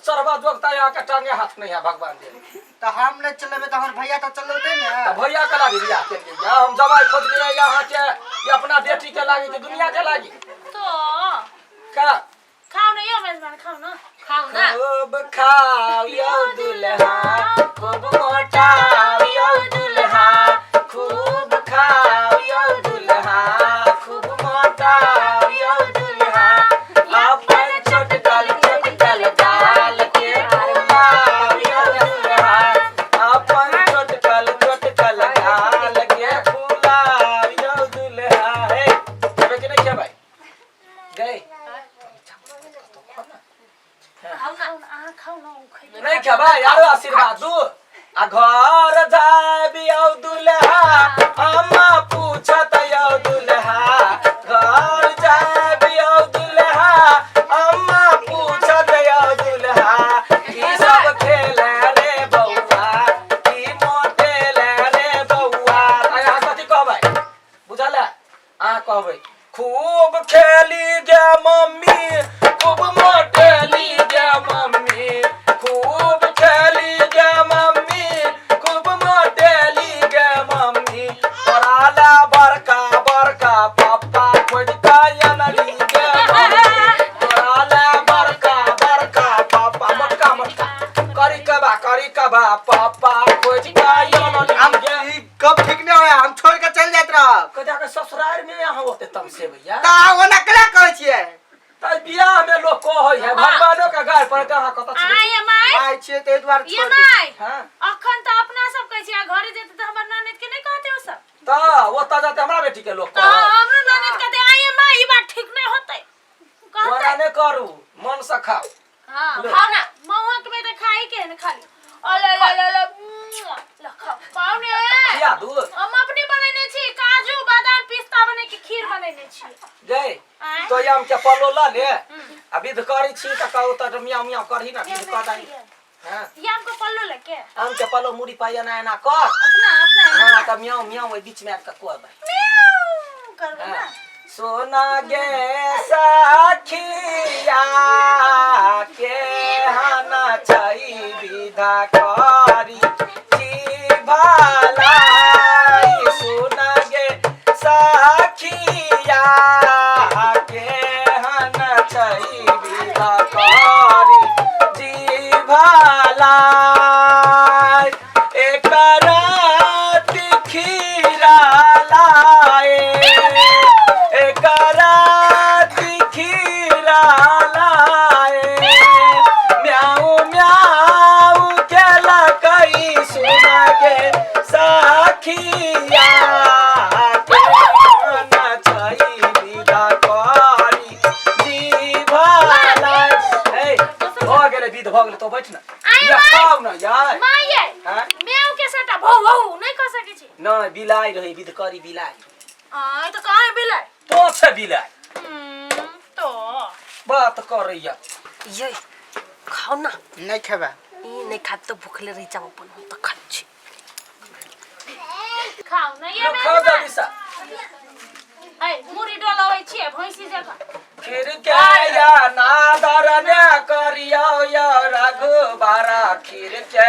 चढ़बा जोगता यहाँ के टांगे हाथ नहीं है भगवान दे। तऽ हम नहि चलेबै तऽ हमर भैया तऽ चलेतै ने। तऽ भैया के लागी बियाह केलियै या हम जमाई खोजलियै यहाँ के कि अपना बेटी के लागी कि दुनिया के लागी? तो का खाओ ना यो मेजबान, खाओ ना, खाओ ना। खूब खाओ यो दुल्हा, खूब मोटाओ यो दुल्हा, खूब खाओ यो दुल्हा, खूब मोटाओ यो दुल्हा, अपन छोटकल छोटकल गाल के फुलाओ यो दुल्हा, अपन छोटकल छोटकल गाल के फुलाओ यो दुल्हा। हे खेबै कि नहि खेबै गई? खाओ ना, अहाँ खाओ ना, ओ खैतै। नहीं खेबै यारो आशीर्वाद दू आ घर जाबी औ दुल्हा, अम्मा पूछत यौ दुल्हा, घर जाबी औ दुल्हा, अम्मा पूछत यौ दुल्हा, की सब खेले रे बौआ, की मोटेले रे बौआ। आ अहाँ कथी कहबै बुझल है? अहाँ कहबै खूब खेली गे मम्मी, खूब मोटेली गे मम्मी, खूब खेली गे मम्मी, खूब मोटेली गे मम्मी, तोरा ला बड़का बड़का पप्पा खोज के अनली गे मम्मी, तोरा ला बड़का बड़का पप्पा, मोटका मोटका करी कबा करी कबा पप्पा खोज के अनली हम गे। ई गप ठीक नहि होय, हम छोड़ के चलि जाइत रहब। कह जाके ससुराल में यहाँ होते तम से भैया। तऽ अहाँ ओना केना कहै छियै? त बियाह में लोग कहै है भगवानो के गाय पर कहाँ कत आ ये माय, माय छियै ताहि दुआरे ये छोड़ दियौ। माय, हां अखन तऽ अपना सब कहै छियै, आ घरे जेतै तऽ हमर ननद के नहि कहतै ओ सब? त ओतऽ जाते हमरा बेटी के लोग तऽ कहत। हमरो ननद कहतै, आ ये माय, ई बात ठीक नहि होतै कहतै। मना नहि करू, मन से खाओ। हाँ, ले। खाओ ना, महुआ के बेटा खाई के है ना खाली। अले ले ले ले, मुआ, ल खाओ। पाहुने। खिया दू। हम अपने बनेने छी, काजू बादाम पिस्ता बने के खीर बनेने छी। गई आँय? तो आम के पलो ल ले आ विध करी छी त कहू त मियाँ मियाँ करही ना विध कर दही। हाँ। ये आम के पल्लो लेके। आम के पलो मुड़ी पाई एना एना कर। अपना अपना। हाँ त मियाँ मियाँ ओहि बीच में आबि के कहबै। म्याऊ करबै ना। सोना गे सखिया के हना चाही विधा करी जी भलाई, सोना गे सखिया के हना चाही विधा करी जी भलाई, एक रात खीरा लाए, एक रात खीरा लाए, म्याऊ म्याऊ केला कई सुना गे सखिया के नचई विदा करी जी भलाई। ए भऽ गेलै विध, भऽ गेलै, तो बैठ ना। आय या माय। खाउ ना यार। माय ये। हाँ? म्याऊ के सटा भौ भौ नहीं कह सके छी। नहीं बिलाई रही विधकरी बिलाई। आय तो कहाँ है बिलाई? तो छै बिलाई। तो बात करैया। ये खाओ ना। नहीं खेबै। ई नहीं खाब तो भूखले रह जाब अपन, हम तो खाइ छी। खाओ ना ये लो, मेजबान। खाओ जल्दी सा। ए मुरी डोलाबै छियै भैंसी जकाँ। खीर के या नादर ने करियो या रघुबारा, खीर के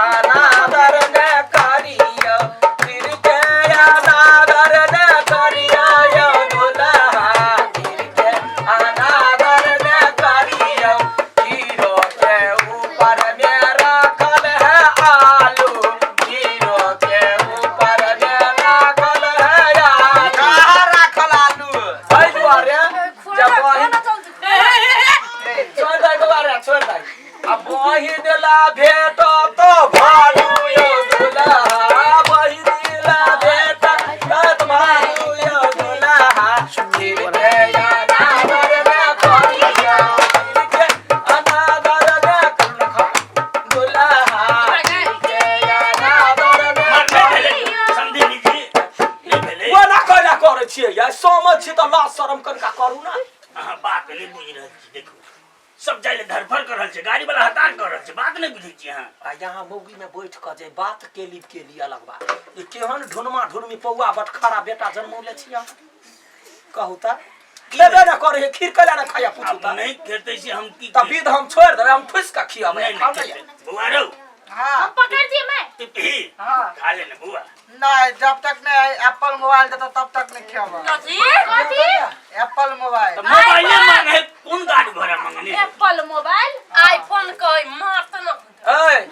अनादर ने करियो, खीर के अनादर ने करियो या दुल्हा, खीर के अनादर ने करियो, खीरो के ऊपर में राखल है आलू, खीरो के ऊपर में राखल है आलू। कहाँ राखल आलू? एहि दुआरे जब बहिन छोड़ दे दुआरे, छोड़ दे आ बहिन ला भेट तो भालू यो दुल्हा, बहिन ला भेट तो भालू यो दुल्हा, खीर के अनादर ने करियो, खीर के अनादर ने करियो दुल्हा, खीर के अनादर ने करियो। समझे लीजिए नहीं भेलै। ओना कैला करै छियै यार, समझ छी तऽ लाज शरम कनिका करू ना। अहाँ बात नहि बुझि रहल छी, देखू सब जाइ लए धरफड़ कर रहल छै, गाड़ी वाला हतार कर रहल छै, बात नहि बुझै छी अहाँ। आ यहाँ मौगी में बैठ कऽ जे बात केली केली अलग बात, ई केहन ढुनमा ढुनमी पौआ बटखारा बेटा जन्मौले छी अहाँ, कहू तऽ। खेबे न करे है खीर कैला न खाया पूछू आब त नहीं खेतै से हम की त विध हम छोड़ देबै हम ठुस के खियाबै नहीं खाउ नहीं न खेतै। बौआ रौ हाँ हम पकड़ दिए मैं तू पी हाँ। खा ले ना बौआ नहीं जब तक नहीं एप्पल मोबाइल देता तब तक नहीं खेबा कथी कथी एप्पल मोबाइल तऽ मोबाइले मांगे कोन गाड़ी घोड़ा मांगने एप्पल मोबाइल आईफोन कहै मारते न ए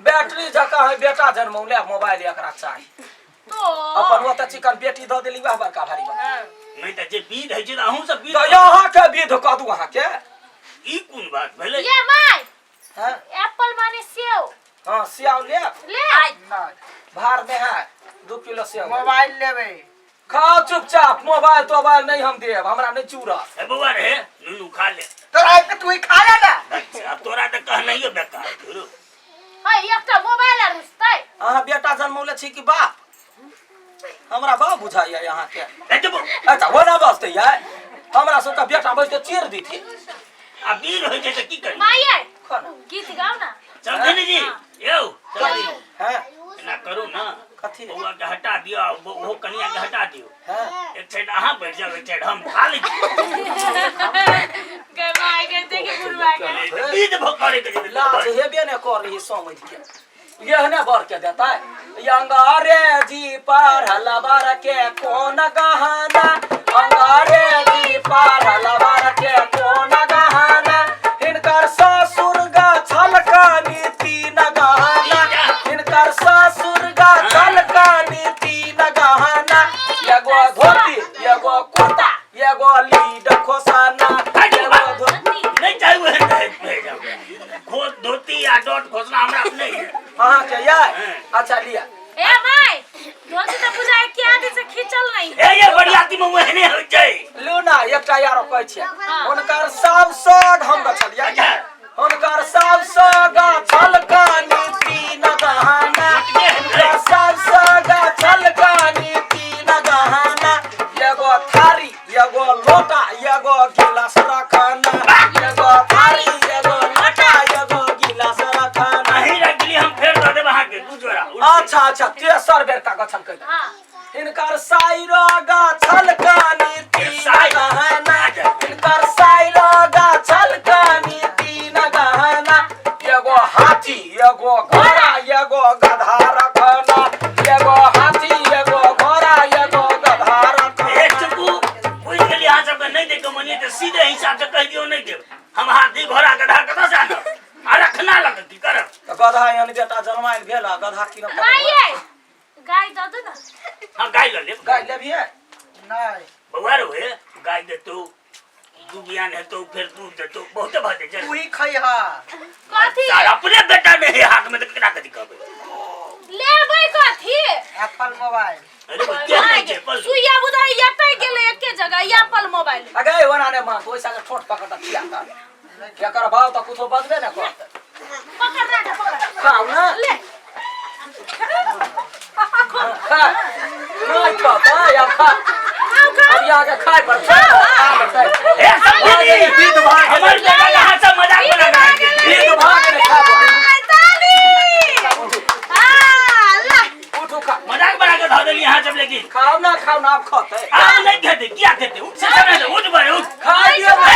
बैटरी जका है बेटा जन्मौले मोबाइल एकरा चाही तो अपन ओतऽ चिकन बेटी दऽ देली वएह बड़का भारी बात नहीं तऽ जे विध होइ छै तऽ अहूँ सब विध तऽ यहाँ के विध कऽ दू अहाँके ई कोन बात भेलै ये my हैं? एप्पल माने सेव हाँ सेव ले ले नहीं भार में है 2 किलो सेव मोबाइल लेबै खाओ चुपचाप मोबाइल तोबाइल नहीं हम देब हमरा नहीं चूरत ए बौआ रे नुनू खा ले तोरा आबि के तू ही खा ले ना अच्छा अब तोरा तऽ कहनाइयो बेकार छौ है एकटा मोबाइल आर रुसतै अहाँ बेटा जन्मौले छी कि बाप हमरा बाप बुझाइया अहाँके ए चुप अच्छा ओना बजतै यै हमरा सबके बेटा बजतै चीर दिथिन आ वीर होइ छै तऽ की करी माये खा ना। गीत गाओ ना समझे जी यौ समझी हैं एना करू ना कथी बौआ के हटा दियौ आ ओहो कनिया के हटा दियौ हैं एक साइड अहाँ बैठ जाउ एक साइड हम खा लै छी गए माय गए देखी बुढ़वा के बीज भऽ करे के जेतै लाज हेबे ने कर रही समझ के यह ने बर के देता अंग्रेजी पढ़ल बर के कोन गहना अंग्रेजी पढ़ल बर के कोन गहना हिनकर ससुर गछल कानी तीन गहना हिनकर ससुर गछल कानी तीन गहना एगो धोती एगो कुर्ता एगो लीड खोसाना एगो धोती नहीं चाही ओहन दहेज भेज हमरा। खो धोती आ डॉट खोसना हमरा अपने है अहाँके यै अच्छा लिअ ए माय धोती तऽ बुझाय के आगे से खींचल नहीं ए ये बरियाती में ओहने होइ छै लू ना एकटा यारो कहै छियै हुनकर सब सग हम गछलियै अच्छा हुनकर सब सग छल कानी तीन गहना हुनकर सब सग छल कानी तीन गहना एगो थारी एगो लोटा एगो गिलास रखना एगो थारी एगो लोटा एगो गिलास रखना अहीं रख दिली हम फेर दऽ देब अहाँके दू जोड़ा अच्छा अच्छा तेसर बेर का गछल कहि हाँ हिनकर साइरो गाछल कानी तीन साइ- गहना हिनकर साइरो गाछल कानी तीन गहना एगो हाथी एगो घोड़ा एगो गधा रखना एगो हाथी एगो घोड़ा एगो गधा रखना ए चुपू बुझि गेलियै अहाँ सबके नहि दैके मन तऽ सीधे हिसाब से कहि दियौ नहि देब हम हाथी घोड़ा गधा कतऽ से आनब आ रखना लग की करब तऽ गधा एहन बेटा जन्मायल भेल आ गधा कीनब माये गाय दऽ दू ना हाँ गाय लऽ लेब गाय लेबियै नहीं बौआ रो हे गाय देतौ दू बियान हेतौ फेर दूध देतौ बहुते भऽ जेतै तू ही खैहा कथी सार अपने बेटा नहि है हाथ में तऽ केकरा कथी कहबै लेबै कथी एप्पल मोबाइल अरे भाई, केहन होइ छै पल सुइया बुझाइ एतै गेलै एके जगह एप्पल मोबाइल अगे ओना ने माँ ओहि संगे ठोंठ पकड़ तऽ खिया कर एकर भाव तऽ कुछो बजबे ने करतै पकड़ राजा पकड़ खाउ ना ले खा नहीं खाता या खा खाओ खाओ अब यहाँ के खाए पर खा खा हे सब भाग गेलै, विध भाग गेलै। हमर बेटा के अहाँ सब मजाक बना रहल छी। विध भाग गेलै, खा आय, ताली हाँ, ला। उठू खा मजाक बना के धऽ देलियै अहाँ सब लेकिन खाओ ना खाओ ना आब खतै आब नहि खेतै किया खेतै उठ से समय से उठ बड़े उठ खा दियौ ए,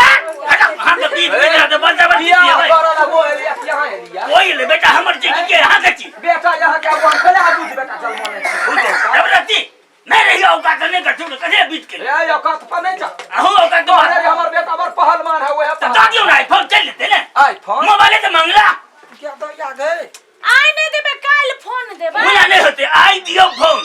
हटा अहाँ के बीच में रहते बल जबरदस्ती बियाह पियबै करऽ लगो एलिया यहाँ एलिया कोई ले बेटा हमर छी के अहाँ के छी बेटा यहाँ के अब हम खेले आबू बेटा जन्मने छी जबरदस्ती नहीं रही औकात नहीं करछू ने कथे बीत के ए औकात पर नहीं जा अहूँ औकात के अरे हमर बेटा बड़ पहलवान है वह तो दऽ दियौ ना आईफोन चलि जेतै ने आईफोन मोबाइले तऽ मंगला क्या दैया गए आइ नहि देबै काल्हि फोन देबै मुना नहीं होते आई दियौ फोन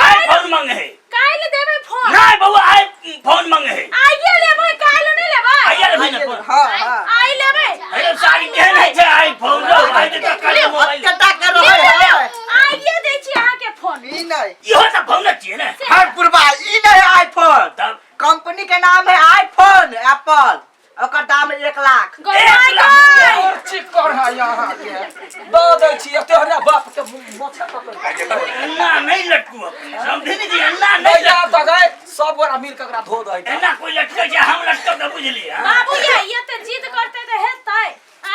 आईफोन मंगे है काल्हि देबै फोन नहीं बउआ आई फोन मंगे है आइए लेबै काल्हि नहि लेबै आइए लेबै ने फोन हाँ हाँ आइ लेबै अरे सारी केहन होइ छै आईफोन रौ आइ तऽ काल्हि मोबाइल कटा के रहै है आइए दै छी अहाँके फोन ई नहीं इहो तऽ फोन छियै ने हर पुरबा ई नहीं आईफोन तब कंपनी के नाम है आईफोन एप्पल ओकर दाम है 1 लाख 1 लाख और चिक्कर है यहाँ के दऽ दै छी एते हमरा बाप के मोछा पकड़ के एना नहीं लटकू अपने समझी नहीं एना नहीं नहीं लटकू तऽ गए सब गोरा मिल के एकरा धो दै एना कोई लटकै छै हम लटकब तऽ बुझलियै हँ? बाबू ये ये तऽ जिद करते तऽ हेतै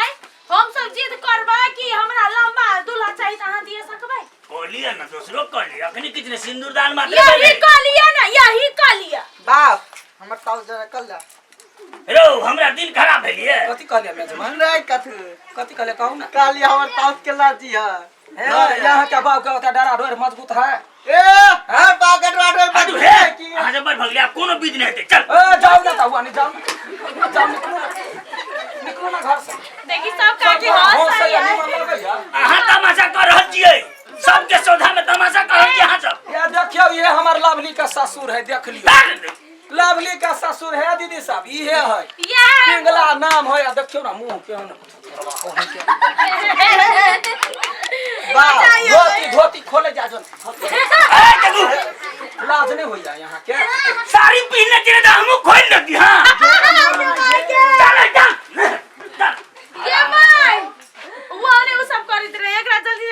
आइ हम सब जिद करबै कि हमरा लम्बा दूल्हा चाही तऽ अहाँ दिए सकबै कहलियै ने दोसरो कहलियै अखनी किछु नहि सिन्दूरदान मात्र यही भेलै। कहलियै ने यही कहलियै बाप हमर ताऊ जरा कल जा। रो हमरा दिन खराब भेलिए। कथी कहलिए मेजमान? नहीं कथू। कथी कहलिए कहू ना। कहलिए हमर ताऊ के लाजी है। हे, यहाँ के बाप के ओतऽ डरा डोर मजबूत है। ए हमर बाप के डरा डोर हटू मजबूत हे है कि अहाँ सब बड़ भगलिया कोनो विध नहि हेतै चल। ए जाओ ना ताऊ नहीं जाओ ना, जाओ निकलो ना, निकलो ना घर से। देखी सब काकी हो हंस सही है। निमन लगैया। अहाँ तमाशा कऽ रहल छियै सबके सौदा में तमाशा कऽ रहल छियै अहाँ सब। ये देखियो ये हमार लवली का ससुर है, देख लियो। भाग। लवली का ससुर है दीदी साहब, इहे है। ये पिंगला नाम है, आ देखियो ना मुंह केहन। वाह धोती धोती खोले जा जोन। ए देखू लाज नहीं होइया यहाँ के। साड़ी पहिरने छियै तऽ हमहूँ खोलि देती। हाँ चल चल चल। ये भाई वो ने वो सब करैत रहे, एकरा जल्दी